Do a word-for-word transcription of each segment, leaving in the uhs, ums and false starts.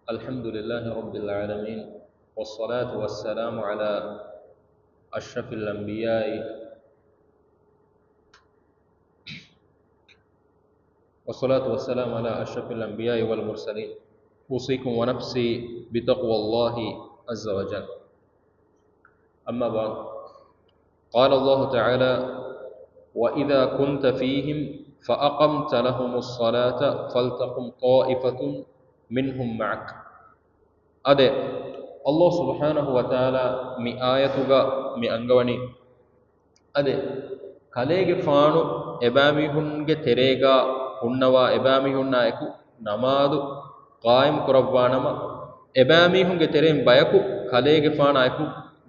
الحمد لله رب العالمين، والصلاة والسلام على أشرف الأنبياء، والصلاة والسلام على أشرف الأنبياء والمرسلين. أوصيكم ونفسي بتقوى الله عز وجل. أما بعد، قال الله تعالى: وإذا كنت فيهم فأقمت لهم الصلاة فلتقم طائفة منهم معك. އާދެ، ﷲ ސުބްޙާނަހޫ ވަތަޢާލާ މި އާޔަތުގަ މި އަންގަވަނީ، އާދެ، ކަލޭގެފާނު އެބައިމީހުންގެ ތެރޭގަ ހުންނަވާ އެބައިމީހުންނާއެކު ނަމާދު ޤާއިމް ކުރައްވާނަމަ، އެބައިމީހުންގެ ތެރެއިން ބަޔަކު ކަލޭގެފާނާއެކު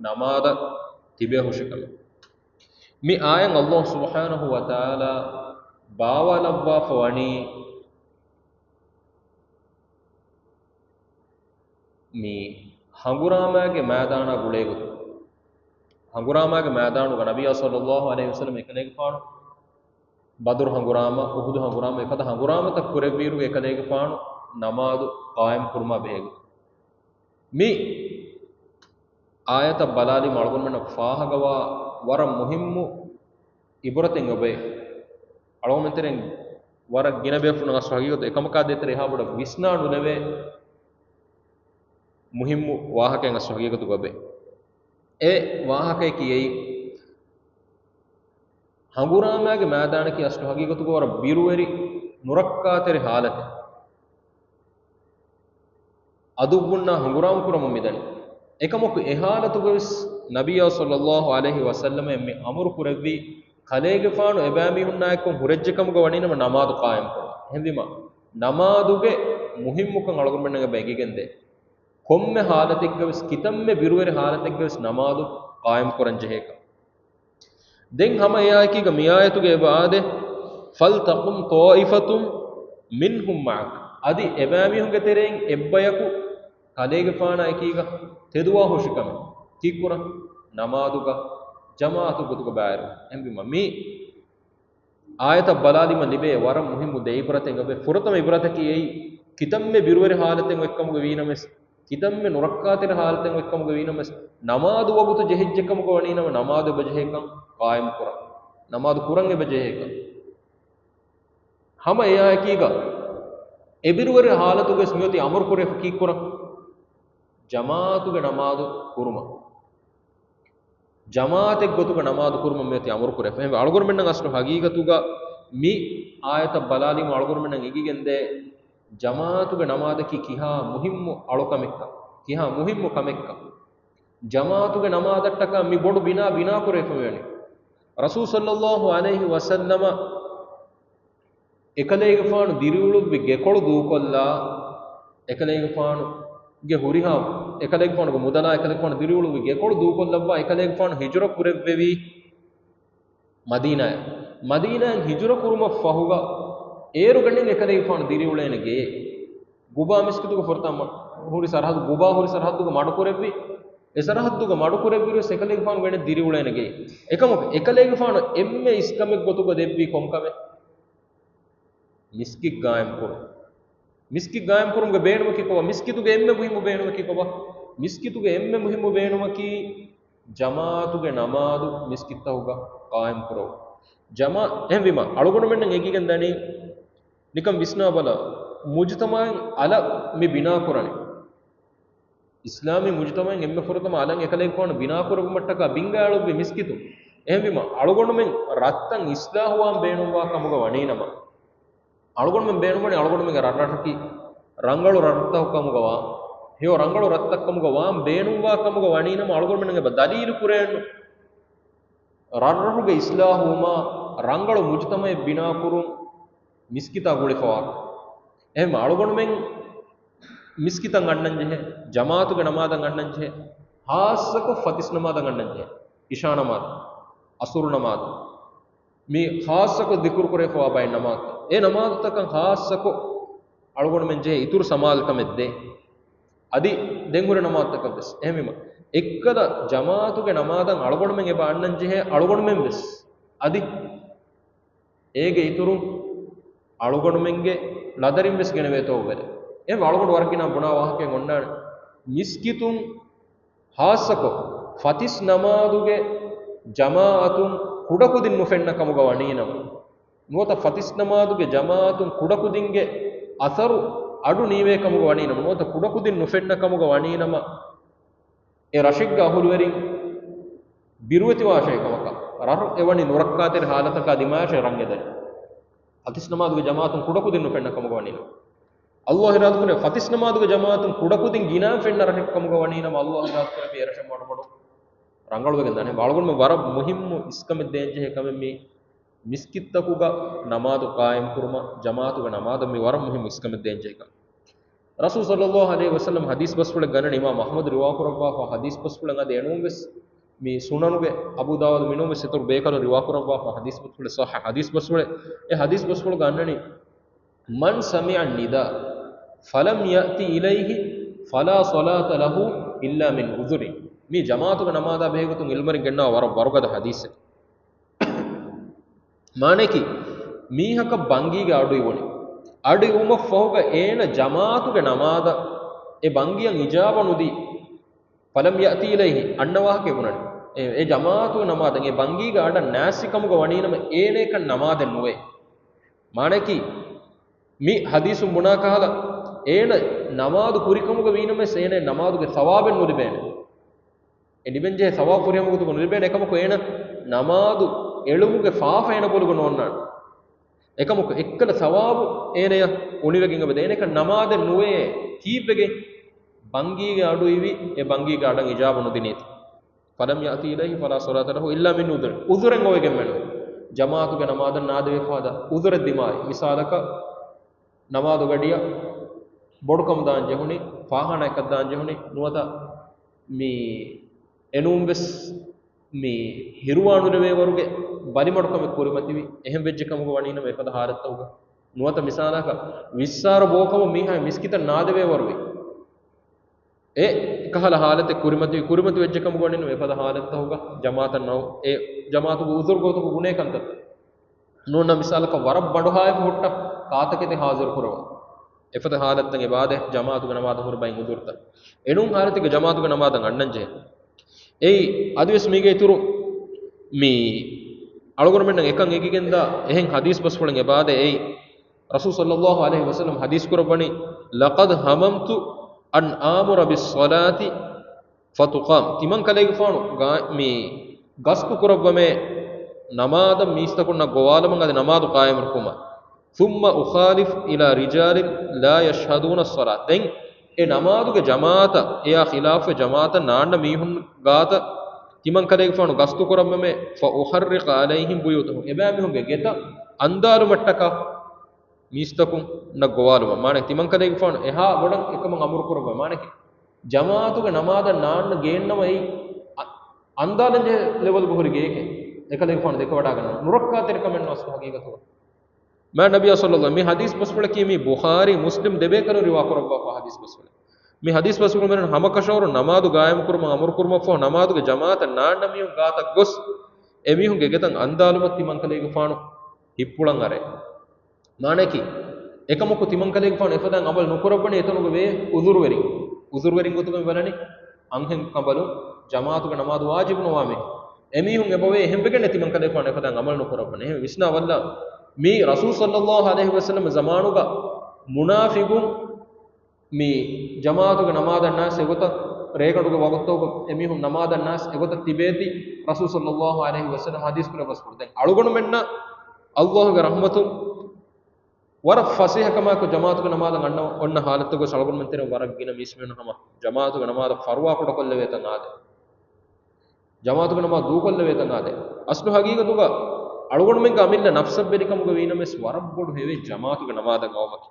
ނަމާދަށް ތިބޭ ހުށިކަމެއް. މި އާޔަތް ﷲ ސުބްޙާނަހޫ ވަތަޢާލާ ބާވާލައްވާފަ ވަނީ މި ހަނގުރާމާގެ މައިދާނާ ގުޅޭގޮތުން. ހަނގުރާމާގެ މައިދާނުގަ ނަބިއްޔާ ޞައްލައްލާހު ޢަލައިހި ވަސައްލަމް އެކަލޭގެފާނު ބަދުރު ހަނގުރާމަ، އުޙުދު ހަނގުރާމަ، އެފަދަ ހަނގުރާމަތައް ކުރެއްވިއިރު އެކަލޭގެފާނު ނަމާދު ޤާއިމް ކުރުމާ ބެހޭގޮތުން. މި އާޔަތަށް ބަލާލީމަ އަޅުގަނޑުމެންނަށް ފާހަގަވާ ވަރަށް މުހިއްމު ޢިބްރަތެއް އޮބޭ. އަޅުގަނޑުމެން ތެރެއިން ވަރަށް ގިނަ ބޭފުޅުން އަސްލު ޙަޤީޤަތު އެކަމަކާ ދޭތެރޭ އެހާ ބޮޑަށް ވިސްނާ ނުލެވޭ މުހިއްމު ވާހަކައެއް އަސްލު ޙަޤީޤަތުގަ އޮބޭ. އެ ވާހަކަޔަކީ އެއީ، ހަނގުރާމާގެ މައިދާނަކީ އަސްލު ޙަޤީޤަތުގަ ވަރަށް ބިރުވެރި ނުރައްކާތެރި ޙާލަތެއް. އަދުއްވުންނާ ހަނގުރާމަ ކުރަމުން މިދަނީ. އެކަމަކު އެ ޙާލަތުގަވެސް ނަބިއްޔާ ޞައްލައްލާހު ޢަލައިހި ވަސައްލަމަށް މި އަމުރު ކުރެއްވީ، ކަލޭގެފާނު އެބައިމީހުންނާއެކު ހުރެއްޖެ ކަމުގަ ވަނީނަމަ ނަމާދު ޤާއިމް ކުރުން. އެހެންވީމަ، ނަމާދުގެ މުހިއްމުކަން އަޅުގަނޑުމެންނަށް އެބަ އެނގިގެންދޭ. ކޮންމެ ޙާލަތެއްގަވެސް، ކިތަންމެ ބިރުވެރި ޙާލަތެއްގަވެސް ނަމާދު ޤާއިމް ކުރަން ޖެހޭކަން. ދެން ހަމަ އެއާއެކީގަ މިއާޔަތުގަ އެބަ އާދޭ، "فَلْتَقُمْ طَائِفَةٌ مِّنْهُم مَّعَكَ." އަދި އެބައިމީހުންގެ ތެރެއިން އެއްބަޔަކު ކަލޭގެފާނާ އެކީގަ ތެދުވާ ހުށިކަމެއް. ކީއްކުރަން؟ ނަމާދުގަ ޖަމާޢަތު ގޮތުގަ ބައިވެރިވުން. އެހެންވީމަ މި އާޔަތަށް ބަލާލީމަ ލިބޭ ވަރަށް މުހިއްމު ދެ ޢިބްރަތެއް އޮބޭ. ފުރަތަމަ ޢިބްރަތަކީ އެއީ، ކިތަންމެ ބިރުވެރި ޙާލަތެއް އޮތްކަމުގަ ވީނަމަވެސް، ކިތަންމެ ނުރައްކާތެރި ޙާލަތެއް އޮތްކަމުގަ ވީނަމަވެސް، ނަމާދު ވަގުތު ޖެހިއްޖެކަމުގަ ވަނީނަމަ، ނަމާދު އެބަޖެހޭކަން ޤާއިމް ކުރަން، ނަމާދު ކުރަން އެބަޖެހޭކަން. ހަމަ އެއާއެކީގަ އެބިރުވެރި ޙާލަތުގަވެސް މިއޮތީ އަމުރު ކުރެފަ ކީއްކުރަން؟ ޖަމާޢަތުގެ ނަމާދު ކުރުމަށް. ޖަމާޢަތެއް ގޮތުގަ ނަމާދު ކުރުމަށް މިއޮތީ އަމުރު ކުރެފަ. އެހެންވެ، އަޅުގަނޑުމެންނަށް އަސްލު ޙަޤީޤަތުގަ މި އާޔަތަށް ބަލާލީމަ އަޅުގަނޑުމެންނަށް އެނގިގެންދޭ، ޖަމާޢަތުގެ ނަމާދަކީ ކިހާ މުހިއްމު އަޅުކަމެއްކަން، ކިހާ މުހިއްމު ކަމެއްކަން. ޖަމާޢަތުގެ ނަމާދަށްޓަކާ މި ބޮޑު ބިނާ ބިނާ ކުރެފަ މިވަނީ. ރަސޫލު ޞައްލައްލާހު ޢަލައިހި ވަސައްލަމަ އެކަލޭގެފާނު ދިރިއުޅުއްވި ގެކޮޅު ދޫކޮށްލާ، އެކަލޭގެފާނުގެ ހުރިހާ، އެކަލޭގެފާނުގެ މުދަލާ އެކަލޭގެފާނު ދިރިއުޅުއްވި ގެކޮޅު ދޫކޮށްލައްވާ، އެކަލޭގެފާނު ހިޖުރަ ކުރެއްވެވީ މަދީނާއަށް. މަދީނާއަށް ހިޖުރަ ކުރުމަށް ފަހުގަ އޭރުގަނޑިން އެކަލޭގެފާނު ދިރިއުޅޭނެ ގެއެއް. ގުބާ މިސްކިތުގެ ފުރަތަމަ ހުރި ސަރަހައްދު، ގުބާ ހުރި ސަރަހައްދުގަ މަޑުކުރެއްވި. އެ ސަރަހައްދުގަ މަޑުކުރެއްވިއިރުވެސް އެކަލޭގެފާނު ގަނެ ދިރިއުޅޭނެ ގެއެއް. އެކަމަކު އެކަލޭގެފާނު އެންމެ އިސްކަމެއް ގޮތުގަ ދެއްވީ ކޮންކަމެއް؟ މިސްކިތް ގާއިމް ކުރުން. މިސްކިތް ގާއިމް ކުރުމުގެ ބޭނުމަކީ ކޮބާ؟ މިސްކިތުގެ އެންމެ މުހިއްމު ބޭނުމަކީ ކޮބާ؟ މިސްކިތުގެ އެންމެ މުހިއްމު ބޭނުމަކީ ޖަމާޢަތުގެ ނަމާދު މިސްކިތްތަކުގަ ޤާއިމް ކުރައްވުން. ޖަމާ-، އެހެންވީމަ، އަޅުގަނޑުމެންނަށް އެނގިގެން ދަނީ، ނިކަން ވިސްނާބަލަ، މުޖުތަމަޢެއް އަލަށް މި ބިނާ ކުރަނީ. އިސްލާމީ މުޖުތަމަޢެއް އެންމެ ފުރަތަމަ އަލަށް އެކަލޭގެފާނު ބިނާކުރެއްވުމަށްޓަކާ ބިންގާ އެޅުއްވި މިސްކިތު. އެހެންވީމަ، އަޅުގަނޑުމެން ރަށްތައް އިސްލާހުވާން ބޭނުންވާ ކަމުގަ ވަނީނަމަ، އަޅުގަނޑުމެން ބޭނުންވަނީ އަޅުގަނޑުމެންގެ ރަށްރަށަކީ ރަނގަޅު ރަށްތަކު ކަމުގަ ވާން. ހެޔޮ ރަނގަޅު ރަށްތައް ކަމުގަ ވާން ބޭނުންވާ ކަމުގަ ވަނީނަމަ، އަޅުގަނޑުމެން އެބަ ދަލީލު ކުރޭނު. ރަށްރަށުގެ އިސްލާހުވުމާ، ރަނގަޅު މުޖުތަމަޢެއް ބިނާކުރުން މިސްކިތާ ގުޅިފަވާ. އެހެން އަޅުގަނޑުމެން މިސްކިތަށް އަންނަން ޖެހޭ، ޖަމާޢަތުގެ ނަމާދަށް އަންނަން ޖެހޭ، ޚާއްޞަކޮށް ފަތިސް ނަމާދަށް އަންނަން ޖެހޭ، އިޝާ ނަމާދު، އަސުރު ނަމާދު، މި ޚާއްޞަކޮށް ޛިކުރު ކުރެފަވާ ބައެއް ނަމާދުތައް. އެ ނަމާދުތަކަށް ޚާއްޞަކޮށް އަޅުގަނޑުމެން ޖެހޭ އިތުރު ސަމާލުކަމެއް ދޭ. އަދި ދެން ހުރި ނަމާދުތަކަށް ވެސް. އެހެންވީމަ، އެއްކަލަ ޖަމާޢަތުގެ ނަމާދަށް އަޅުގަނޑުމެން އެބަ އަންނަން ޖެހޭ އަޅުގަނޑުމެން ވެސް. އަދި އޭގެ އިތުރުން އަޅުގަނޑުމެންގެ ޅަދަރިން ވެސް ގެނެވޭތޯ އުވެލެ. އެ އަޅުގަނޑު ވަރަށް ގިނަ ބުނާ ވާހަކައެއް އޮންނާނެ. މިސްކިތުން ހާއްސަކޮށް ފަތިސް ނަމާދުގެ ޖަމާއަތުން ކުޑަކުދިން ނުފެންނަ ކަމުގަ ވަނީނަމަ، ނުވަތަ ފަތިސް ނަމާދުގެ ޖަމާއަތުން ކުޑަކުދިންގެ އަސަރު އަޑު ނީވޭ ކަމުގަ ވަނީނަމަ، ނުވަތަ ކުޑަކުދިން ނުފެންނަ ކަމުގަ ވަނީނަމަ، އެ ރަށެއްގެ އަހުލުވެރިން ބިރުވެތިވާށޭ ކަމަކަށް، ރަށު އެވަނި ނުރައްކާތެރި ހާލަތަކާ ދިމާޔަށޭ ރަނގަދަނީ. ފަތިސް ނަމާދުގެ ޖަމާއަތުން ކުޑަކުދިން ނުފެންނަ ކަމުގަ ވަނީނަމަ، އައްލާހު އިރާދަކުރެ ފަތިސް ނަމާދުގެ ޖަމާއަތުން ކުޑަކުދިން ގިނައިން ފެންނަ ރަށެއް ކަމުގަ ވަނީނަމަ، އައްލާހު އިރާދަކުރެ އެ ރަށެއް މަޑުމަޑު ރަނގަޅުވެގެން ދާނެ. އަޅުގަނޑުމެން ވަރަށް މުހިއްމު އިސްކަމެއް ދޭންޖެހޭ ކަމެއް މީ. މިސްކިތްތަކުގަ ނަމާދު ޤާއިމްކުރުމަށް ޖަމާއަތުގެ ނަމާދަށް މި ވަރަށް މުހިއްމު އިސްކަމެއް ދޭންޖެހޭ ކަމެއް. ރަސޫލު ޞައްލައްލާހު ޢަލައިހި ވަސައްލަމް ޙަދީޘް ބަސްފުޅެއް ގަންނަނީ، އިމާމް އަޙްމަދު ރިވާކުރައްވާފަ ޙަދީޘް ބަސްފުޅެއް އަދި އެނޫން ވެސް މި ސުނަނުގެ އަބޫ ދާވޫދު މިނޫން ވެސް އިތުރު ބޭކަލުން ރިވާކުރައްވާފަ ޙަދީޘް ބަސްފުޅެއް، ޞައްޙަ ޙަދީޘް ބަސްފުޅެއް. އެ ޙަދީޘް ބަސްފުޅުގަ އަންނަނީ، من سمع النداء فلم يأت إليه فلا صلاة له إلا من عذر. މީ ޖަމާއަތުގެ ނަމާދާ ބެހޭގޮތުން ޢިލްމުވެރިން ގެންނަވާ ވަރަށް ވަރުގަދަ ޙަދީޘެއް. މާނަޔަކީ، މީހަކަށް ބަންގީގެ އަޑު އިވުނީ. އަޑު އިވުމަށްފަހުގަ އޭނަ ޖަމާއަތުގެ ނަމާދަށް އެ ބަންގީއަށް އިޖާބަ ނުދީ، فلم يأت إليه، އަންނަ ވާހަކަ އެ ބުނަނީ. އެ، އެ ޖަމާއަތުގެ ނަމާދަށް އެ ބަންގީގެ އަޑަށް ނާސި ކަމުގަ ވަނީނަމަ އޭނައަކަށް ނަމާދެއް ނުވޭ. މާނަޔަކީ، މި ޙަދީޘުން ބުނާ ކަހަލަ، އޭނަ ނަމާދު ކުރިކަމުގަ ވީނަމަވެސް އޭނަ ނަމާދުގެ ޘަވާބެއް ނުލިބޭނެ. އެ ލިބެންޖެހޭ ޘަވާބު ފުރިހަމަ ގޮތުގަ ނުލިބޭނެ. އެކަމަކު އޭނަ ނަމާދު އެޅުމުގެ ފާފަ އޭނަ ބޮލުގަ ނޯންނާނެ. އެކަމަކު އެއްކަލަ ޘަވާބު އޭނަޔަށް އުނިވެގެން އެބަދޭ. އޭނައަކަށް ނަމާދެއް ނުވޭ. ކީއްވެގެން؟ ބަންގީގެ އަޑު އިވި، އެ ބަންގީގެ އަޑަށް އިޖާބަ ނުދިނީތީ. فلم يأت إليه فلا صلاة له إلا من عذر. ޢުޛުރެއް އޮވެގެން މެނު. ޖަމާއަތުގެ ނަމާދަށް ނާދެވޭ ފަދަ ޢުޛުރެއް ދިމާވި. މިސާލަކަށް، ނަމާދުގަޑިއަށް ބޮޑުކަމު ދާން ޖެހުނީ، ފާޚާނާއަކަށް ދާން ޖެހުނީ، ނުވަތަ މި އެނޫން ވެސް މި ހިރުވާނުލެވޭވަރުގެ ބަލިމަޑުކަމެއް ކުރިމަތިވި، އެހެން ވެއްޖެ ކަމުގަ ވަނީނަމަ އެފަދަ ޙާލަތްތަކުގަ. ނުވަތަ މިސާލަކަށް ވިއްސާރަ ބޯކަމުން މީހާ މިސްކިތަށް ނާދެވޭވަރުވި. އެ ކަހަލަ ޙާލަތެއް ކުރިމަތިވި، ކުރިމަތި ވެއްޖެ ކަމުގަ ވަނީނަމަ އެފަދަ ޙާލަތްތަކުގަ ޖަމާޢަތަށް ނައު، އެ ޖަމާޢަތުގެ ޢުޛުރު ގޮތުގަ ބުނޭ ކަންތައްތައް. ނޫން މިސާލަކަށް ވަރަށް ބަނޑުހާއެކު ހުއްޓަ ކާތަކެތި ޙާޟިރު ކުރަވާ. އެފަދަ ޙާލަތްތައް އެބާދެ ޖަމާޢަތުގެ ނަމާދަށް ހުރި ބައިން ޢުޛުރުތައް. އެނޫން ޙާލަތެއްގެ ޖަމާޢަތުގެ ނަމާދަށް އަންނަން ޖެހޭ. އެއީ، އަދިވެސް މީގެ އިތުރު މި އަޅުގަނޑުމެންނަށް އެކަން އެނގިގެންދާ އެހެން ޙަދީޘް ބަސްފުޅެއް އެބާދެ. އެއީ، ރަސޫލު ޞައްލައްލާހު ޢަލައިހި ވަސައްލަމް ޙަދީޘް ކުރައްވަނީ، لقد هممت أن آمر بالصلاة فتقام. ތިމަން ކަލޭގެފާނު ގާ-، މި ގަސްތު ކުރައްވަމޭ ނަމާދަށް މީސްތަކުންނަށް ގޮވާލުމަށް އަދި ނަމާދު ޤާއިމުކުރުމަށް. ثم أخالف إلى رجال لا يشهدون الصلاة. ދެން އެ ނަމާދުގެ ޖަމާޢަތަށް، އެއާ ޚިލާފުވެ ޖަމާޢަތަށް ނާންނަ މީހުން ގާތަށް ތިމަން ކަލޭގެފާނު ގަސްތު ކުރައްވަމޭ، فأحرق عليهم بيوتهم. އެބައިމީހުންގެ ގެތައް އަންދާލުމަށްޓަކާ މީސްތަކުންނަށް ގޮވާލުމަށް. މާނަ ތިމަން ކަލޭގެފާނު އެހާ ބޮޑަށް އެކަމަށް އަމުރު ކުރައްވަ. މާނަކީ، ޖަމާޢަތުގެ ނަމާދަށް ނާންނަ ގެންނަމަ އެއީ އަ-، އަންދާލަންޖެހޭ ލެވެލްގަ ހުރި ގެއެކޭ. އެކަލޭގެފާނު ދެކެވަޑާގަންނަ ނުރައްކާތެރިކަމެއް ނުވަސް ހަގީގަތުގަ. މާ ނަބިއްޔާ ޞައްލައްލާހު، މި ޙަދީޘް ބަސްފުޅަކީ މީ ބުޚާރީ މުސްލިމް ދެބޭކަލުން ރިވާ ކުރައްވާފާ ޙަދީޘް ބަސްފުޅެއް. މި ޙަދީޘް ބަސްފުޅު މިނަން ހަމަކަށަވަރު ނަމާދު ގާއިމް ކުރުމަށް އަމުރު ކުރުމަށްފަހު ނަމާދުގެ ޖަމާޢަތަށް ނާންނަ މީހުން ގާތަށް ގޮސް، އެމީހުންގެ ގެތައް އަންދާލުމަށް ތިމަން ކަލޭގެފާނު ހިތްޕުޅަން އަރޭ. މާނައަކީ، އެކަމަކު ތިމަންކަލޭގެފާނު އެފަދައިން ޢަމަލު ނުކުރައްވަނީ އެތަނުގަ ވޭ ޢުޛުރުވެރިން. ޢުޛުރުވެރިން ގޮތުގަ މި ބަލަނީ، އަންހެން ކަނބަލުން ޖަމާޢަތުގެ ނަމާދު ވާޖިބު ނުވާ މީހުން. އެމީހުން އެބަވޭ، އެހެންވެގެންނޭ ތިމަންކަލޭގެފާނު އެފަދައިން ޢަމަލު ނުކުރައްވަނީ. އެހެން ވިސްނާ ވައްލާ، މީ ރަސޫލު ޞައްލައްލާހު ޢަލައިހި ވަސައްލަމް ޒަމާނުގަ މުނާފިޤުން މި ޖަމާޢަތުގެ ނަމާދަށް ނާސް އެގޮތަށް، ރޭގަނޑުގެ ވަގުތުތަކުގަ އެމީހުން ނަމާދަށް ނާސް އެގޮތަށް ތިބޭތީ، ރަސޫލު ޞައްލައްލާހު ޢަލައިހި ވަސައްލަމް ޙަދީޘް ކުރެއްވި ބަސްފުޅު. ދެން އަޅުގަނޑުމެންނަށް ﷲ ގެ ރަޙްމަތުން ވަރަށް ފަސޭހަކަމާއެކު ޖަމާޢަތުގެ ނަމާދަށް އަންނަ އޮންނަ ޙާލަތުގަ ވެސް އަޅުގަނޑުމެން ތެރެއިން ވަރަށް ގިނަ މީސްމީހުން ހަމަ ޖަމާޢަތުގެ ނަމާދަށް ފަރުވާ ކުޑަކޮށްލެވޭތަން އާދޭ. ޖަމާޢަތުގެ ނަމާދު ދޫކޮށްލެވޭތަން އާދޭ. އަސްލު ޙަޤީޤަތުގަ އަޅުގަނޑުމެންގެ އަމިއްލަ ނަފްސަށް ބެލިކަމުގަ ވީނަމަވެސް ވަރަށް ބޮޑު ހެޔޮއެއް ޖަމާޢަތުގެ ނަމާދަށް އައުމަކީ.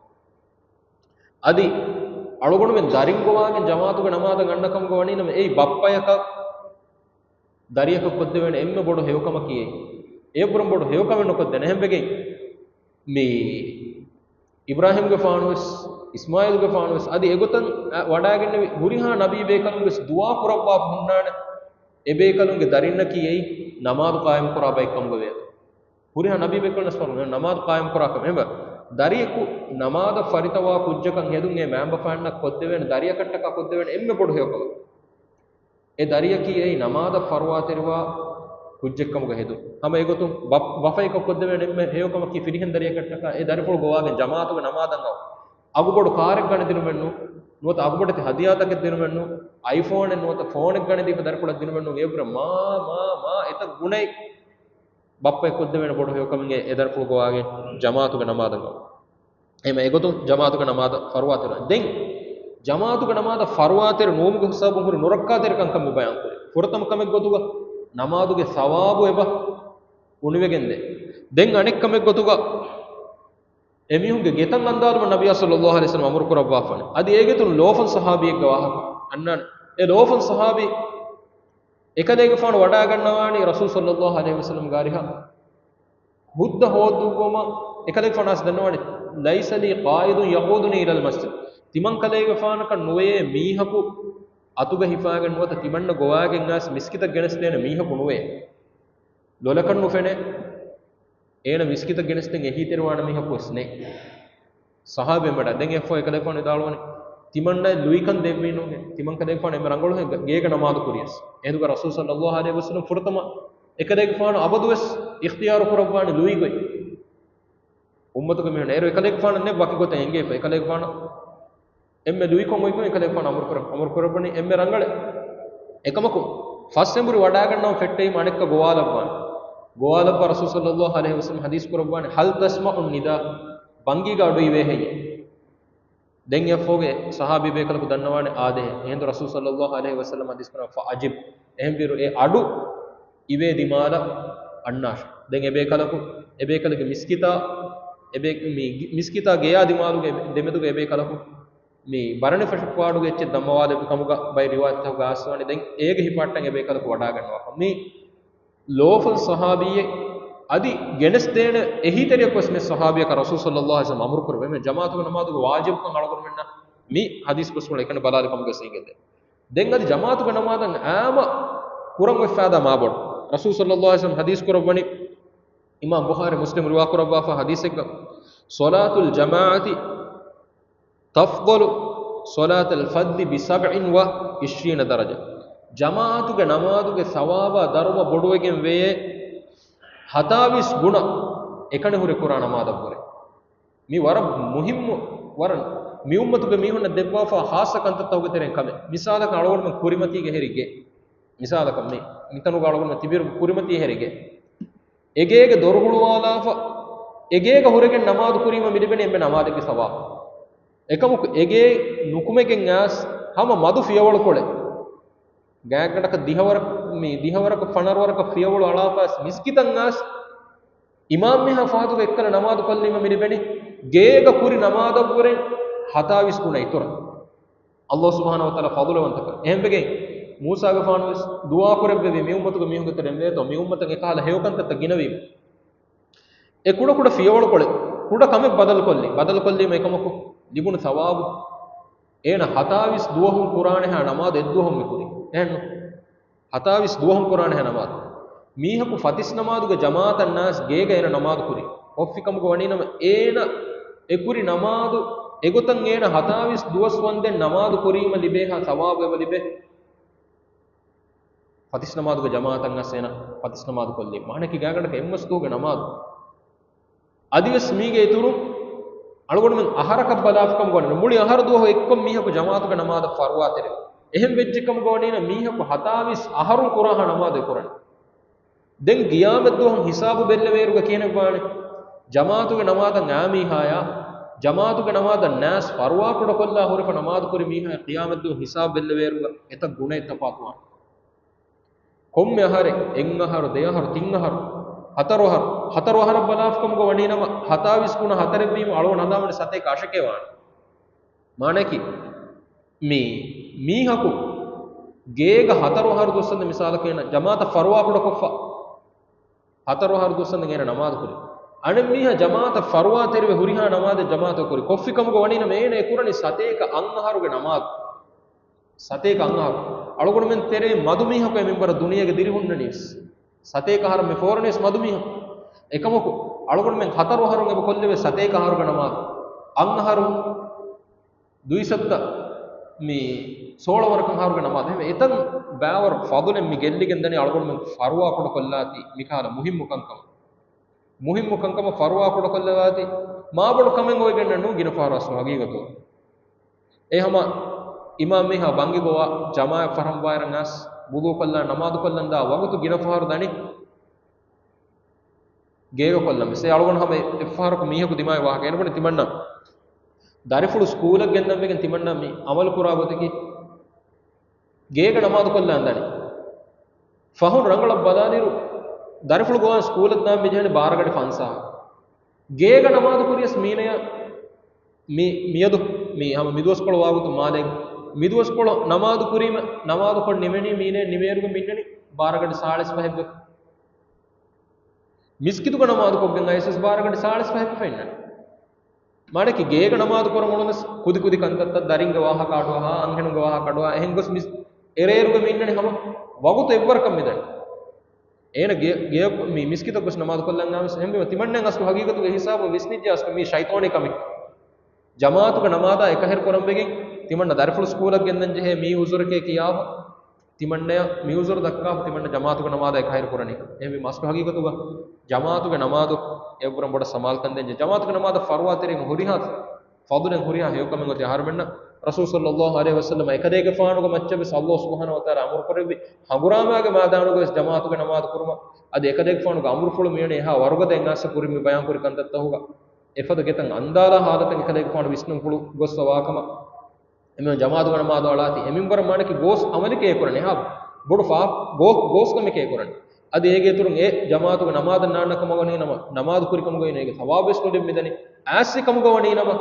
އަދި އަޅުގަނޑުމެން ދަރިން ގޮވާގެން ޖަމާޢަތުގެ ނަމާދަށް އަންނަ ކަމުގަ ވަނީނަމަ އެއީ ބައްޕަޔަކަށް ދަރިޔަކަށް ކޮށްދެވޭނެ އެންމެ ބޮޑު ހެޔޮކަމަކީ އެއީ. އެއަށްވުރެން ބޮޑު ހެޔޮކަމެއް ނުކޮށްދޭނެ. އެހެންވެގެން މި އިބްރާހީމްގެފާނުވެސް، އިސްމާޢީލްގެފާނުވެސް، އަދި އެގޮތަށް ވަޑައިގެންނެވި ހުރިހާ ނަބީ ބޭކަލުންވެސް ދުޢާ ކުރައްވާފަ ހުންނާނެ. އެ ބޭކަލުންގެ ދަރިންނަކީ އެއީ ނަމާދު ޤާއިމް ކުރާ ބައެއް ކަމުގަ ވޭތޯ. ހުރިހާ ނަބީ ބޭކަލުން ވެސް ފަރު ނަމާދު ޤާއިމް ކުރާ ކަމެއް. އެހެންވެ، ދަރިޔަކު ނަމާދަށް ފަރިތަވާ ކުއްޖަކަށް ހެދުން އެ މައިންބަފައިންނަށް ކޮށްދެވޭނެ، ދަރިޔަކަށްޓަކާ ކޮށްދެވޭނެ އެންމެ ބޮޑު ހެޔޮކަމެއް. އެ ދަރިޔަކީ އެއީ ނަމާދަށް ފަރުވާތެރިވާ ކުއްޖެއްކަމުގަ ހެދުން. ހަމަ އެގޮތުން ބަ-، ބަފައިކަށް ކޮށްދެވޭނެ އެންމެ ހެޔޮކަމަކީ ފިރިހެން ދަރިޔަކަށްޓަކާ އެ ދަރިފުޅު ގޮވާގެން ޖަމާއަތުގެ ނަމާދަށް އައު. އަގުބޮޑު ކާރެއް ގަނެދިނުމެއްނު، ނުވަތަ އަގުބޮޑެތި ހަދިޔާތަކެއް ދިނުމެއްނު، އައިފޯނެއް ނުވަތަ ފޯނެއް ގަނެދީފަ ދަރިފުޅަށް ދިނުމެއްނު، އެއަށްވުރެ މާ، މާ، މާ އެތައް ގުނައެއް ބައްޕައަށް ކޮށްދެވޭނެ ބޮޑު ހެޔޮކަމެއް އެ ދަރިފުޅު ގޮވާގެން ޖަމާއަތުގެ ނަމާދަށް އައު. އެހެން އެގޮތުން ޖަމާއަތުގެ ނަމާދަށް ފަރުވާތެރި. ދެން ޖަމާއަތުގެ ނަމާދަށް ފަރުވާތެރި ނުވުމުގެ ހިސާބުން ހުރި ނުރައްކާތެރިކަން ކަމެއް ބަޔާން ކުރޭ. ފުރަތަމަ ކަމެއް ގޮތުގަ ނަމާދުގެ ސަވާބު އެބަ އުނިވެގެންދޭ. ދެން އަނެއް ކަމެއް ގޮތުގަ އެމީހުންގެ ގެތައް އަންދާލުމަށް ނަބިއްޔާ ޞައްލައްލާހު ޢަލައިހި ވަސައްލަމަ އަމުރު ކުރައްވާފާނެ. އަދި އޭގެތުން ލޯފަން ޞަޙާބީއެއްގެ ވާހަކަ އަންނާނެ. އެ ލޯފަން ޞަޙާބީ އެކަލޭގެފާނު ވަޑައިގަންނަވާނީ ރަސޫލު ޞައްލައްލާހު ޢަލައިހި ވަސައްލަމްގެ އަރިހަށް ހުއްދަ ހޯއްދުއްވުމަށް. އެކަލޭގެފާނު އައިސް ދަންނަވާނެ، "ليس لي قائد يقودني إلى المسجد." ތިމަން ކަލޭގެފާނަކަށް ނުވެޔޭ މީހަކު އަތުގަ ހިފާގެން ނުވަތަ ތިމަންނަ ގޮވާގެން އައިސް މިސްކިތަށް ގެނެސްދޭނެ މީހަކު ނުވެ. ލޮލަކަށް ނުފެނޭ. އޭނަ މިސްކިތަށް ގެނެސްދޭން އެހީތެރިވާނެ މީހަކު ވެސް ނެތް. ޞަޙާބީން ވަޑަ. ދެން އެއަށްފަހު އެކަލޭގެފާނު ވިދާޅުވަނީ، ތިމަންނައަށް ލުއިކަން ދެއްވީ ނޫނޭ. ތިމަން ކަލޭގެފާނު އެންމެ ރަނގަޅު ހެން ގޭގަ ނަމާދު ކުރިޔަސް. އެހިނދުގަ ރަސޫލު ޞައްލައްލާހު ޢަލައިހި ވަސައްލަމަ ފުރަތަމަ އެކަލޭގެފާނު އަބަދުވެސް އިޚްތިޔާރު ކުރައްވާނެ ލުއިގޮތް. އުއްމަތުގެ މީހުން އޭރު އެކަލޭގެފާނަށް ނެތް ވަކި ގޮތެއް އެނގޭފަ. އެކަލޭގެފާނަށް އެންމެ ލުއިކޮށް އޮތްކޮށް އެކަލޭގެފާނު އަމުރު ކުރަ-، އަމުރު ކުރައްވަނީ އެންމެ ރަނގަޅެއް. އެކަމަކު، ފަސް އެނބުރި ވަޑައިގަންނަވަން ފެއްޓެވީމަ އަނެއްކާ ގޮވާލައްވާނެ. ގޮވާލައްވާ ރަސޫލު ޞައްލައްލާހު ޢަލައިހި ވަސައްލަމަ ޙަދީޘް ކުރައްވާނެ، "هل تسمع النداء؟" ބަންގީގަ އަޑު އިވޭ ހެއްޔޭ؟ ދެން އެއަށްފަހުގެ ޞަޙާބީ ބޭކަލަކު ދަންނަވާނެ އާދޭހެން. އެހިނދު ރަސޫލު ޞައްލައްލާހު ޢަލައިހި ވަސައްލަމަ ޙަދީޘް ކުރައްވާ، "فأجب." އެހެންވީއިރު އެ އަޑު އިވޭ ދިމާލަށް އަންނާށޭ. ދެން އެބޭކަލަކު، އެބޭކަލެއްގެ މިސްކިތާ، އެބޭ، މި ގި-، މިސްކިތާ ގެޔާ ދިމާލުގެ ދެމެދުގަ އެބޭކަލަކު މި ބަރަނިފަށު ފާޑުގެ އެއްޗެއް ދަންމަވާލެއްވި ކަމުގަ ބައެއް ރިވާޔަތްތަކުގަ އައިސްވާނެ. ދެން އޭގެ ހިފަހައްޓަން އެބޭކަލަކު ވަޑާގަންނަވާފަ. މި ލޯފަން ޞަޙާބީއެއް އަދި ގެނެސްދޭނެ އެހީތެރިޔަކު ވެސް މި ޞަޙާބީއަކަށް ރަސޫލު ޞައްލައްލާހު ޢަލައިހި ވަސައްލަމަ އަމުރު ކުރެވޭ. މި ޖަމާޢަތުގެ ނަމާދުގެ ވާޖިބުކަން އަޅުގަނޑުމެންނަށް މި ޙަދީޘް ބަސްފުޅު އެކަނި ބަލާލި ކަމުގަ ސީނގެއްދޭ. ދެން އަދި ޖަމާޢަތުގެ ނަމާދަށް އާއްމަ ކުރަން އޮތް ފައިދާ މާބޮޑު. ރަސޫލު ޞައްލައްލާހު ޢަލައިހި ވަސައްލަމަ ޙަދީޘް ކުރައްވަނީ، އިމާމް ބުޚާރީ މުސްލިމް ރިވާ ކުރައްވާފަ ޙަދީޘެއްގަ، "صلاة الجماعة تفضل صلاة الفذ بسبع وعشرين درجة." ޖަމާޢަތުގެ ނަމާދުގެ ސަވާބާ ދަރުމަ ބޮޑުވެގެން ވެޔޭ ހަތާވީސް ގުނަ އެކަނި ހުރެ ކުރާ ނަމާދަށްވުރެ. މި ވަރަށް މުހިއްމު، ވަރަށް މި އުއްމަތުގެ މީހުންނަށް ދެއްވާފާ ޚާއްޞަ ކަންތައްތަކުގެ ތެރެއިން ކަމެއް. މިސާލަކަށް އަޅުގަނޑުމެން ކުރިމަތީގެ ހެރި ގެ. މިސާލަކަށް މި، މިތަނުގަ އަޅުގަނޑުމެން ތިބިއިރު ކުރިމަތީ ހެރި ގެ. އެގޭގެ ދޮރު ހުޅުވާލާފަ، އެގޭގަ ހުރެގެން ނަމާދު ކުރީމަ މި ލިބެނީ އެންމެ ނަމާދެއްގެ ސަވާބު. އެކަމަކު އެގޭ ނުކުމެގެން އައިސް ހަމަ މަދު ފިޔަވަޅުކޮޅެއް. ގާތްގަނޑަކަށް ދިހަވަރަކަށް، މި ދިހަވަރަކަށް ފަނަރަވަރަކަށް ފިޔަވަޅު އަޅާފަ އައިސް މިސްކިތަށް އައިސް އިމާމް މީހާ ފަހަތުގަ އެއްކަލަ ނަމާދު ކޮށްލީމަ މި ލިބެނީ ގޭގަ ކުރި ނަމާދަށްވުރެ ހަތާވީސް ގުނަ އިތުރަށް. ﷲ ސުބްޙާނަހޫ ވަތަޢާލާ ފަޟުލުވަންތަކަން. އެހެންވެގެން މޫސާގެފާނުވެސް ދުޢާކުރެއްވެވި މި އުއްމަތުގެ މީހުންގެ ތެރެއިން ވޭތޯ މި އުއްމަތަށް އެކަހަލަ ހެޔޮކަންތައްތައް ގިނަވީމަ. އެ ކުޑަކުޑަ ފިޔަވަޅުކޮޅެއް، ކުޑަ ކަމެއް ބަދަލުކޮށްލި، ބަދަލުކޮށްލީމަ އެކަމަކު ލިބުނު ސަވާބު. އޭނަ ހަތާވީސް ދުވަހުން ކުރާނެހާ ނަމާދު އެއްދުވަހުން މި ކުރީ. އެހެންނު؟ ހަތާވީސް ދުވަހުން ކުރާނެހާ ނަމާދު. މީހަކު ފަތިސް ނަމާދުގެ ޖަމާޢަތަށް ނާސް ގޭގަ އޭނަ ނަމާދު ކުރީ. ކޮށްފި ކަމުގަ ވަނީނަމަ އޭނަ އެކުރި ނަމާދު އެގޮތަށް އޭނަ ހަތާވީސް ދުވަސް ވަންދެން ނަމާދު ކުރީމަ ލިބޭހާ ސަވާބު އެބަ ލިބޭ. ފަތިސް ނަމާދުގެ ޖަމާޢަތަށް އައިސް އޭނަ ފަތިސް ނަމާދު ކޮށްލީ. މާނައަކީ ގާތްގަނޑަކަށް އެއްމަސް ދުވަހުގެ ނަމާދު. އަދިވެސް މީގެ އިތުރުން އަޅުގަނޑުމެން އަހަރަކަށް ބަލާފިކަމުގަ ވަނީ، މުޅި އަހަރު ދުވަހު އެއްކޮށް މީހަކު ޖަމާޢަތުގެ ނަމާދަށް ފަރުވާތެރި. އެހެން ވެއްޖެކަމުގަ ވަނީނަ މީހަކު ހަތާވީސް އަހަރުން ކުރާހާ ނަމާދު އެ ކުރަނީ. ދެން ޤިޔާމަތްދުވަހު ހިސާބު ބެއްލެވޭއިރުގަ ކިހިނެއްވާނެ؟ ޖަމާޢަތުގެ ނަމާދަށް އާ މީހާޔާ، ޖަމާޢަތުގެ ނަމާދަށް ނާސް ފަރުވާކުޑަކޮށްލާ ހުރެފަ ނަމާދު ކުރި މީހާޔާ ޤިޔާމަތްދުވަހު ހިސާބު ބެއްލެވޭއިރުގަ އެތައް ގުނައެއް ތަފާތުވާނެ. ކޮންމެ އަހަރެއް، އެއް އަހަރު، ދެ އަހަރު، ތިން އަހަރު، ހަތަރު އަހަރު، ހަތަރު އަހަރަށް ބަލާފިކަމުގަ ވަނީނަމަ، ހަތާވީސް ގުނަ ހަތަރެއްވީމަ އަޅުގަނޑު ހަނދާންވަނީ ސަތޭކަ އަށެކޭ ވާނެ. މާނައަކީ، މި މީހަކު ގޭގަ ހަތަރު އަހަރު ދުއްސަނދެ މިސާލަކަށް އޭނަ ޖަމާޢަތަށް ފަރުވާކުޑަކޮށްފަ، ހަތަރު އަހަރު ދުއްސަނދެ އޭނަ ނަމާދު ކުރި. އަނެއް މީހާ ޖަމާޢަތަށް ފަރުވާތެރިވެ ހުރިހާ ނަމާދެއް ޖަމާޢަތަށް ކުރި. ކޮށްފިކަމުގަ ވަނީނަމަ އޭނަ އެ ކުރަނީ ސަތޭކަ އަށް އަހަރުގެ ނަމާދު. ސަތޭކަ އަށް އަހަރު. އަޅުގަނޑުމެން ތެރޭ މަދު މީހަކު އެ މިންވަރަށް ދުނިޔޭގަ ދިރިހުންނަނީވެސް. ސަތޭކަ އަހަރަށް މި ފޯރުނީވެސް މަދު މީހަކު. އެކަމަކު އަޅުގަނޑުމެން ހަތަރު އަހަރުން އެބަ ކޮށްލެވޭ ސަތޭކަ އަހަރުގެ ނަމާދު، އަށް އަހަރު ދުއިސައްތަ މި ސޯޅަ ވަރަކަށް އަހަރުގެ ނަމާދު. އެހެން އެތަން ބާވަރު ފަޟުލެއް މި ގެއްލިގެން ދަނީ އަޅުގަނޑުމެން ފަރުވާ ކުޑަކޮށްލާތީ މިކަހަލަ މުހިއްމު ކަންކަމަށް. މުހިއްމު ކަންކަމަށް ފަރުވާ ކުޑަކޮށްލަވާތީ މާބޮޑު ކަމެއް އޮވެގެންނެއް ނޫން ގިނަ ފަހަރު އަސްލު ހަގީގަތުގަ. އެ ހަމަ އިމާމް މީހާ ބަންގި ގޮވާ ޖަމާޢަތް ފަށަން ވާއިރަށް އައިސް ވުޟޫ ކޮށްލާ ނަމާދު ކޮށްލަން ދާ ވަގުތު ގިނަ ފަހަރު ދަނީ ގޭގަ ކޮށްލަން ވެސް. އެ އަޅުގަނޑު ހަމަ އެއްފަހަރަކު މީހަކު ދިމާވި ވާހަކަ. އޭނަ ބުނި ތިމަންނަ ދަރިފުޅު ސްކޫލަށް ގެންދަން ވެގެން ތިމަންނަ މި އަމަލު ކުރާ ގޮތަކީ ގޭގަ ނަމާދު ކޮށްލާން ދަނީ. ފަހުން ރަނގަޅަށް ބަލާލިއިރު، ދަރިފުޅު ގޮވާ ސްކޫލަށް ދާން މިޖެހެނީ ބާރަގަޑި ފަންސާހަށް. ގޭގަ ނަމާދު ކުރިޔަސް މީނަޔަށް މި، މިއަދު މި ހަމަ މިދުވަސްކޮޅު ވާގޮތު މާލޭގެ މިދުވަސްކޮޅު ނަމާދު ކުރީމަ، ނަމާދު ކޮށް ނިމެނީ މީނަޔަށް ނިމޭއިރުގަ މިންނަނީ ބާރަގަޑި ސާޅީސް ފަހެއްގަ. މިސްކިތުގަ ނަމާދު ކޮށްގެން އައިސް ވެސް ބާރަގަޑި ސާޅީސް ފަހެއްގަ ފެންނަނީ. މާނަކީ ގޭގަ ނަމާދު ކުރަން އުޅުނަސް ކުދި ކުދި ކަންތައްތައް ދަރިންގެ ވާހަކަ އަޑުއަހާ، އަންހެނުންގެ ވާހަކަ އަޑުއަހާ، އެހެން ގޮސް މިސް އެރޭރުގަ މިންނަނީ ހަމަ ވަގުތު އެއްވަރަކަށް މިދަނީ. އޭނަ ގެ-، ގެޔަށް މި މިސްކިތަށް ގޮސް ނަމާދު ކޮށްލަން އައިސް އެހެންވީމަ ތިމަންނައަށް އަސްލު ހަގީގަތުގެ ހިސާބު ވިސްނިއްޖެ އަސްލު މީ ޝައިޠާނީ ކަމެއް. ޖަމާޢަތުގެ ނަމާދާ އެކަހެރި ކުރަން ވެގެން ތިމަންނަ ދަރިފުޅު ސްކޫލަށް ގެންދަން ޖެހޭ މީ އުޒުރެކޭ ކިޔާފަ، ތިމަންނަޔަށް މި އުޒުރު ދައްކާފަ ތިމަންނަ ޖަމާޢަތުގެ ނަމާދާ އެކަހެރި ކުރަނީ. އެހެންވީމަ އަސްލު ހަގީގަތުގަ ޖަމާޢަތުގެ ނަމާދު އެއްވަރަށް ބޮޑަށް ސަމާލުކަން ދޭންޖެ. ޖަމާޢަތުގެ ނަމާދަށް ފަރުވާތެރިވުން ހުރިހާ ފަޟުލެއް ހުރިހާ ހެޔޮކަމެއް އޮތީ. އަހަރުމެންނަށް ރަސޫލު ޞައްލައްލާހު ޢަލައިހި ވަސައްލަމަ އެކަލޭގެފާނުގެ މައްޗަށް ވެސް ﷲ ސުބްޙާނަހޫ ވަތަޢާލާ އަމުރު ކުރެއްވި ހަނގުރާމާގެ މައިދާނުގަ ވެސް ޖަމާޢަތުގެ ނަމާދު ކުރުމަށް. އަދި އެކަލޭގެފާނުގެ އަމުރުފުޅު މިވަނީ އެހާ ވަރުގަދަ އެއް އާސަ ކުރިން މި ބަޔާންކުރި ކަންތައްތަކުގަ އެފަދަ ގެތައް އަންދާލާ ހާލަތަށް އެކަލޭގެފާނު ވިސްނުންފުޅު ގޮއްސަ ވާކަމަށް. އެމީހުން ޖަމާޢަތުގެ ނަމާދު އަޅާތީ އެ މިންވަރަށް މާނަކީ ގޯސް ޢަމަލެކޭ ކުރަނީ. އެހާ ބޮޑު ފާ-، ގޯ-، ގޯސް ކަމެކޭ ކުރަނީ. އަދި އޭގެ އިތުރުން އެ ޖަމާޢަތުގެ ނަމާދަށް ނާންނަ ކަމަށް ވަނީ ނަމަ، ނަމާދު ކުރި ކަމުގަ ވަނީ އޭގެ ސަވާބުވެސް ލިބެން މިދަނީ. އާއްސި ކަމުގަ ވަނީ ނަމަ،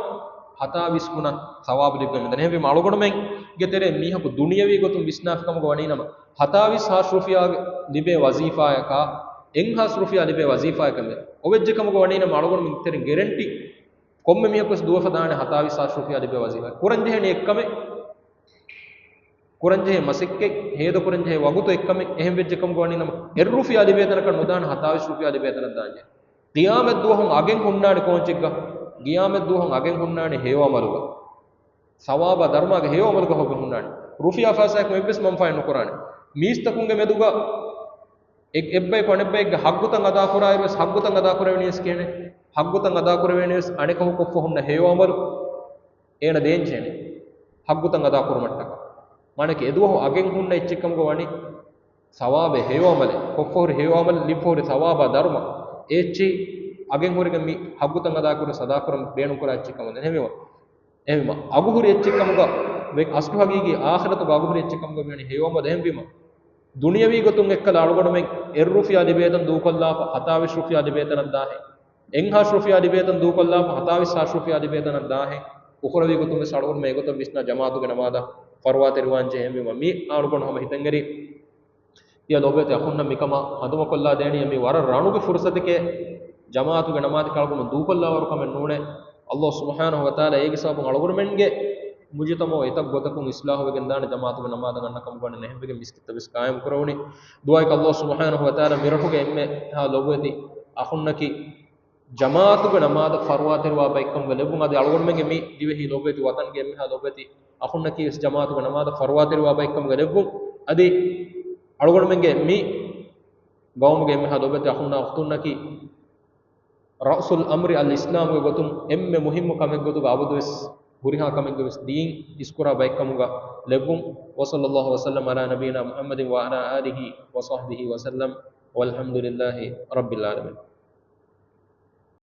ހަތާވީސް ގުނަ ސަވާބު ލިބެން މިދަނީ. އެހެންވީމަ އަޅުގަނޑުމެންގެ ތެރޭ މީހަކު ދުނިޔަވީ ގޮތުން ވިސްނާފި ކަމުގަ ވަނީ ނަމަ، ހަތާވީސް ހާސް ރުފިޔާ ލިބޭ ވަޒީފާޔަކާ، އެއް ހާސް ރުފިޔާ ލިބޭ ވަޒީފާޔަކަށް އޮވެއްޖެ ކަމުގަ ވަނީ ނަމަ، އަޅުގަނޑުމެންގެ ތެރެއިން ގެރެންޓީ ކޮންމެ މީހަކުވެސް ދުވެފަ ދާނެ ހަތާވީސް ހާސް ރުފިޔާ ލިބޭ ވަޒީފާ. ކުރަންޖެހޭނީ އެއްކަމެއް، ކުރަންޖެހޭ މަސައްކަތް، ހޭދަކުރަންޖެހޭ ވަގުތު އެއްކަމެއް. އެހެން ވެއްޖެ ކަމުގަ ވަނީ ނަމަ، އެއް ރުފިޔާ ލިބޭ ތަނަކަށް ނުދާނެ ހަތާވީސް ރުފިޔާ ލިބޭ ތަނަށް ދާންޖެހޭ. ޤިޔާމަތް ދުވަހު އަގެއް ހުންނާނެ ކޯންޗެއްގަ؟ ޤިޔާމަތް ދުވަހު އަގެއް ހުންނާނެ ހެޔޮ ޢަމަލުގަ. ސަވާބާ ދަރުމާގެ ހެޔޮ ޢަމަލުގަ ހޮގެ ހުންނާނެ. ރުފިޔާ ފައިސާއަކުން އެއްވެސް މަންފާއެއް ނުކުރާނެ. މީސްތަކުންގެ މެދުގަ އެ-، އެއްބަޔަކު އަނެއްބަޔެއްގެ ހައްގުތައް އަދާކުރާއިރުވެސް، ހައްގުތައް އަދާކުރެވެނީވެސް ކިހިނެއް؟ ހައްގުތައް އަދާކުރެވެނީވެސް އަނެކަކު ކޮށްފަ ހުންނަ ހެޔޮ ޢަމަލު އޭނަ ދޭންޖެހޭނެ ހައްގުތައް އަދާކުރުމަށްޓަކާ. މާނައަކީ އެދުވަހު އަގެއް ހުންނަ އެއްޗެއްކަމުގަ ވަނީ ސަވާބެއް ހެޔޮ ޢަމަލެއް، ކޮށްފަހުރި ހެޔޮ ޢަމަލެއް، ލިބިފަހުރި ސަވާބާ ދަރުމަ، އެ އެއްޗިހި އަގެއް ހުރެގެން މި ހައްގުތައް އަދާކުރި ސަދާކުރަން ބޭނުންކުރާ އެއްޗެއްކަމަށް ނެހެމެވަ. އެހެންވީމަ، އަގުހުރި އެއްޗެއްކަމުގަ ވެ-، އަސްލު ހަގީގީ އާޚިރަތުގަ އަގުހުރި އެއްޗެއްކަމުގަ މިވަނީ ހެޔޮ ޢަމަލު. އެހެންވީމަ، ދުނިޔަވީ ގޮތުން އެއްކަލަ އަޅުގަނޑުމެން އެއް ރުފިޔާ ލިބޭތަން ދޫކޮށްލާފަ، ހަތާވީސް ރުފިޔާ ލިބޭތަނަށް ދާހެން. އެއްހާސް ރުފިޔާ ލިބޭތަން ދޫކޮށްލާފަ، ހަތާވީސް ހާސް ރުފިޔާ ލިބޭތަނަށް ދާހެން. އުޚްރަވީ ގޮތުން ވެސް އަޅުގަނޑުމެން އެގޮތަށް ވިސްނާ ޖަމާޢަތުގެ ނަމާދަށް ފަރުވާތެރިވާން ޖެހޭ. އެހެންވީމަ، މި އަޅުގަނޑު ހަމަ ހިތަށްއެރި ތިޔަ ލޯބިވެތި އަޚުންނަށް މިކަމަށް ހަނދުމަކޮށްލާ ދޭނީ މި ވަރަށް ރަނުގެ ފުރުސަތެކޭ. ޖަމާޢަތުގެ ނަމާދަކީ އަޅުގަނޑު ދޫކޮށްލާވަރު ކަމެއް ނޫނޭ. ﷲ ސުބްޙާނަހޫ ވަތަޢާލާ އޭގެ ސަބަބުން އަޅުގަނޑުމެންގެ މުޖުތަމަޢު އެތައް ގޮތަކުން އިޞްލާޙުވެގެން ދާނެ، ޖަމާޢަތުގެ ނަމާދަށް އަންނަ ކަމުގަ ވަނީ ނެހެންވެގެން މިސްކިތްތައް ވެސް ޤާއިމު ކުރެވުނީ. ދުޢާއަކީ ﷲ ސުބްޙާނަހޫ ވަތަޢާލާ މިރަށުގެ އެންމެހާ ލޯބިވެތި އަޚުންނަކީ ޖަމާޢަތުގެ ނަމާދަށް ފަރުވާތެރިވާ ބައެއްކަމުގަ ލެއްވުން. އަދި އަޅުގަނޑުމެންގެ މި ދިވެހި ލޯބިވެތި ވަޠަންގެ އެންމެހާ ލޯބިވެތި އަޚުންނަކީ ވެސް ޖަމާޢަތުގެ ނަމާދަށް ފަރުވާތެރިވާ ބައެއްކަމުގަ ލެއްވުން. އަދި އަޅުގަނޑުމެންގެ މި ގައުމުގެ އެންމެހާ ލޯބިވެތި އަޚުންނާ އުޚްތުންނަކީ ރައުސުލް އަމްރި އަލް އިސްލާމްގެ ގޮތުން އެންމެ މުހިއްމު ކަމެއް ގޮތުގަ އަބަދުވެސް ހުރިހާ ކަމެއްގަ ވެސް ދީން އިސްކުރާ ބައެއްކަމުގަ ލެއްވުން. وصلى الله وسلم على نبينا محمد وعلى آله وصحبه وسلم والحمد لله رب العالمين.